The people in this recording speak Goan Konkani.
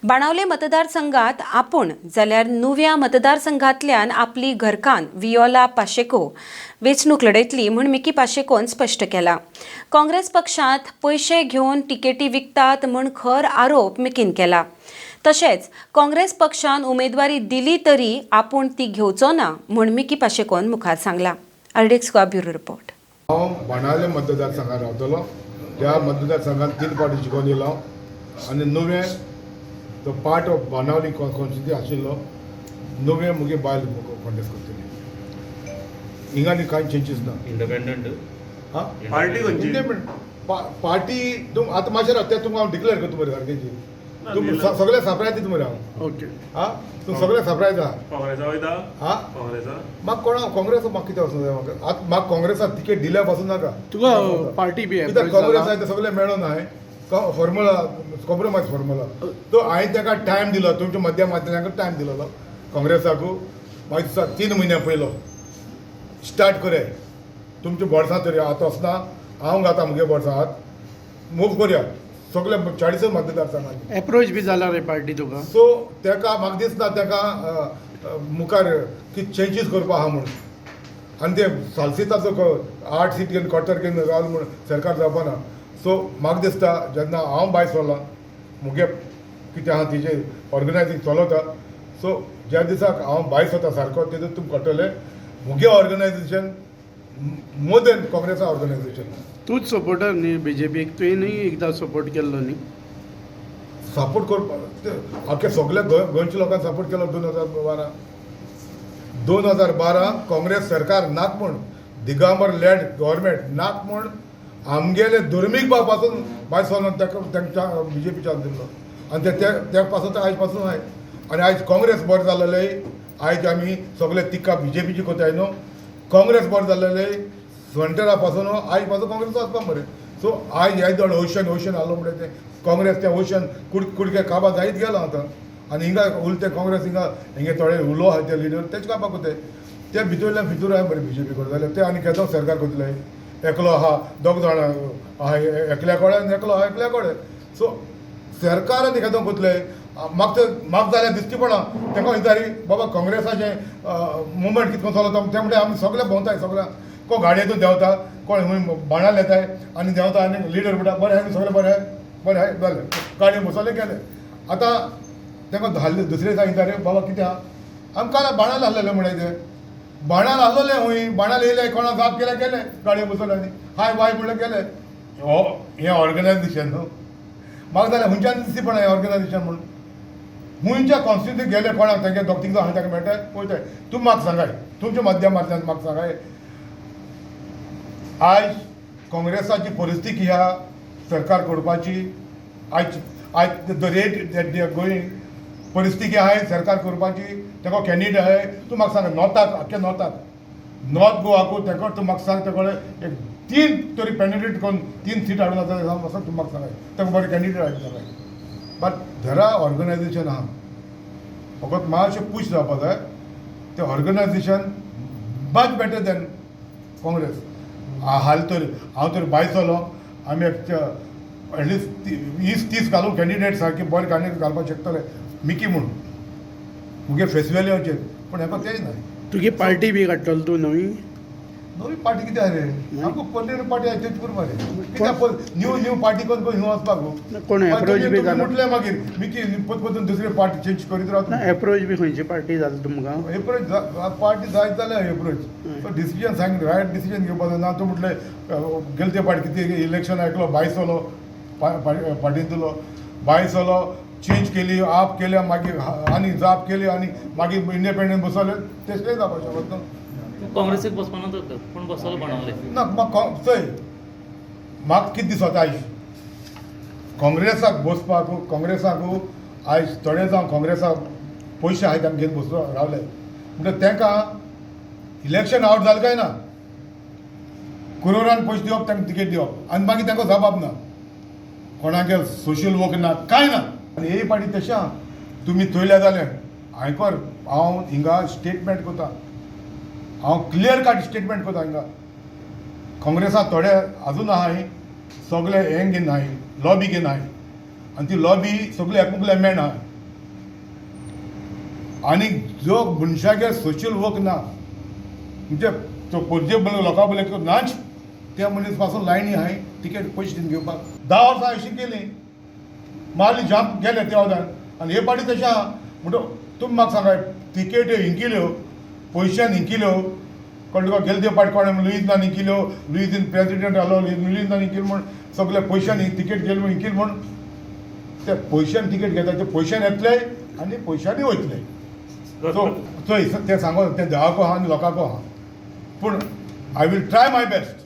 बाणावले मतदारसंघात आपूण जाल्यार नुव्या मतदारसंघातल्यान आपली घरकान्न वियोला पाशेको वेंचणूक लढयतली म्हूण मिकी पाशेकोन स्पश्ट केला. काँग्रेस पक्षांत पयशे घेवन तिकेटी विकतात म्हूण खर आरोप मिकीन केला. तशेंच काँग्रेस पक्षान उमेदवारी दिली तरी आपूण ती घेवचो ना म्हूण मिकी पाशेकोन मुखार सांगला. RDX Goa bureau report. हांव बाणावले मतदारसंघात रावतलो. त्या मतदारसंघात तीन फावटी जिखून येयलो आनी नुवें the part of Benaulim constituency आशिल्लो नुवें मुगे बायल कॉन्टेस्ट करतली. हिंगा आनी कांय चेंजीस ना. इंडिपेंडंट? हा. पार्टी खंयची? Independent party. तुम आतां मातशें राव, तें तुमकां हांव डिक्लेअर करता मरे सारकें. तुम सगळे सापरायता मरे हांव. ओके. हा, तूं सगळे सापरायता. काँग्रेसा वयता? हा. काँग्रेसा. म्हाका कोणा काँग्रेस म्हाका कितें वचूंक जाय म्हाका. आतां म्हाका काँग्रेसाक तिकेट दिल्या पासून नाका. तुका पार्टी बी कित्याक approach Congress जाला? आहा ते सगळे मेळोन हांवें फॉर्मुला, कॉम्प्रोमायज फॉर्मुला. तो हांवें ताका टायम दिलो, तुमच्या माध्यमांतल्यान टायम दिलोलो काँग्रेसाकू. मागीर दिसता 3 म्हयन्या पयलो स्टार्ट करया तुमच्या बोर्सां तरी. आतां वचना हांव घाता मुगे बोर्सां हात, मूव करया सगळे 40 मतदारसंघांनी. एप्रोच बी जाला रे पार्टी तुका? सो तेका म्हाका दिसना तेका मुखार की चेंजीस करपा आहा म्हूण. आनी ते सालसिताचो 8 सीट घेवन क्वॉर्टर घेवन रावल म्हूण सरकार जावपा ना. सो म्हाका दिसता जेन्ना हांव भायर सरलां, मुगे कितें आहा तिजें ऑर्गनायजींग चलता. सो ज्या दिसाक हांव भायर सरता सारको तेदूस तुमकां कळटलें मुगे ऑर्गनायजेशन मोर देन काँग्रेसा ऑर्गनायजेशन. तूच सपोर्टर न्ही बीजेपीक? तुवें न्ही एकदां सपोर्ट केल्लो न्ही? सपोर्ट करपाक आख्या सगल्या गोंयच्या लोकांक सपोर्ट केलो 2012. 2012 काँग्रेस सरकार नाक म्हूण, दिगंबर लॅड गव्हर्मेंट नाक म्हूण आमगेले धर्मीक भाव पासून भायर सरून ताका तांच्या बीजेपी चान्स दिल्लो आनी ते त्या पासून आयज पासून आहाय. आनी आयज काँग्रेस बरें जालेले, आयज आमी सगळे तिका बीजेपीची कोताय न्हू. काँग्रेस बरें जालेले सेंटरा पासून आयज पासून काँग्रेस वचपा मरे. सो आयज येदो ओशन ओशन आहलो म्हणटा तें काँग्रेस तें ओशन कुड कुडके काबा जायत गेला आतां. आनी हिंगा उरते काँग्रेस हिंगा हिंगे थोडे उलो आहा ते लिडर तेच काबाक कोताय. ते भितरल्यान भितर आहा बरें बीजेपी कडेन जाल्यार ते आनी केदो सरकार कोतले. एकलो आहा, दोग जाणां आहा एकल्या कडेन आनी एकलो आहा एकल्या कडेन. सो सरकार आनी केदो कोतले. म्हाका म्हाका जाल्यार दिसती पडा तेका विचारी बाबा काँग्रेसाचें मुवमेंट कितें चलता तें. म्हणटा आमी सगळे भोंवताय, सगळे कोण गाडयेतून देंवता, कोण बाणाल येताय आनी देंवता आनी लिडर म्हणटा बरें आहा, सगळें बरें आहा, बरें आहा जालें. गाडये बसले गेले. आतां तांकां धाडले दुसरे दिसा विचारे बाबा कितें आहा? आमकां बाणाल आहलेलें म्हणलें. ते बाणाल आहलोले हूंय बाणाल येयले, कोणा जाप केले गेले, गाडये बसले आनी हाय बाय म्हणलें गेले. हो हें ऑर्गनायजेशन न्हू. म्हाका जाल्यार खंयच्यान दिसती पडना हें ऑर्गनायजेशन म्हूण. खंयच्या कॉन्स्टिट्युन्सी गेले कोणाक तेंगे दोग तीग जाण ताका मेळटाय पळयताय. तुमी म्हाका सांगाय, तुमच्या माध्यमांतल्यान म्हाका सांगाय, आयज काँग्रेसाची परिस्थिती ह्या सरकार करपाची आयज आयज the rate that they are going परिस्थिती आहाय सरकार करपाची तेका कॅन्डिडेट आहाय? तूं म्हाका सांग, नॉर्थाक, आख्ख्या नॉर्थाक, नॉर्थ गोवाकू तेका तूं म्हाका सांग, तेका एक तीन तरी पेनिट्रेट करून तीन सीट हाडून आसा वचत. तूं म्हाका सांगाय तेका बरें कॅन्डिडेट हाडून सांगाय. बट धरा ऑर्गनायजेशन आहा, फकत मातशें पूश जावपा जाय. तें organisation much better than Congress हाल तर हांव तर भायर सरलो, आमी एक एटलिस्ट 20-30 घालून कॅन्डिडेट सारके बरे कॅन्डिडेट घालपाक शकतले मिकी म्हूण मुगे फेस्टिवलाचेर, पूण हेका तेंय ना. तुगे पार्टी बी काडटलो तूं नवी? नवी पार्टी कितें आहा रे? आमकां पोरणी पार्टी आहा तेच पुरो मरे. कित्याक न्यू न्यू पार्टी करून खंय वचपाक गो? कोण एप्रोच बी जाला? म्हटलें मागीर मिकी परत परतून दुसरी पार्टी चेंज करीत रावता. ना, एप्रोच बी खंयची पार्टी जाता तुमकां? एप्रोच पार्टी जायत जाल्यार एप्रोच. सो डिसिजन सांग, रायट डिसिजन घेवपाचो ना. तूं म्हटलें गेले ते पार्टी कितें इलेक्शन एकलो भायर सरलो, पार्टीन दिलो, भायर सरलो, चेंज केली, आप केल्या, मागीर आनी जाप केली आनी मागीर इंडिपेंडंट बसवले. तशें जावपाक शकत न्हू. काँग्रेसीक बसपाना तर पूण बसतलो बाणावले? ना, म्हाका चोय, म्हाका कितें दिसता, आयज काँग्रेसाक बसपाक, काँग्रेसाक आयज थोडे जावं काँग्रेसाक पयशे आहाय तांकां घेवन बसलो रावले. म्हणटा तांकां इलेक्शन आवट जालें काय ना, करोरान पयशे दिवप, तांकां तिकेट दिवप आनी मागीर तांकां जबाब ना, कोणागे सोशल वर्क ना, कांय ना. आनी हे पाटी तशें आहा. तुमी थोयल्या जालें हांवें कर, हांव हिंगा स्टेटमेंट करता, हांव क्लियर कट स्टेटमेंट करता. हिंगा काँग्रेसाक थोडे अजून आहाय सगळे हें घेवन आहाय, लॉबी घेवन आहाय आनी ती लॉबी सगळे एकमुकल्या मेण आहा. आनी जो मनशागेर सोशल वर्क ना, म्हणजे तो पणजे लोकां बले नाच, त्या मनीस पासून लायनी आहाय तिकेट पयशे दिवन घेवपाक. 10 वर्सां अशी केली, मारली जाम गेले त्या वदान. आनी हे पाटी तशें आहा. म्हणटा तुमी म्हाका सांगा, तिकेट्यो हिंकिल्यो, पयशान हिंकिल्यो, कळ्ळें तुका? गेले ते पाटी कोणें लुईझान हिंकिल्यो, लुईझीन प्रेजिडेंट जालो, लुईझान हिंकील म्हूण सगळे पयशान तिकेट गेले म्हूण हिंकील म्हूण ते पयशान तिकेट घेता, ते पयशान येतले आनी पयशांनी वयतले. सो चोय, तें सांगो, तें देवाको आहा आनी लोकांको आहा, पूण I will try my best.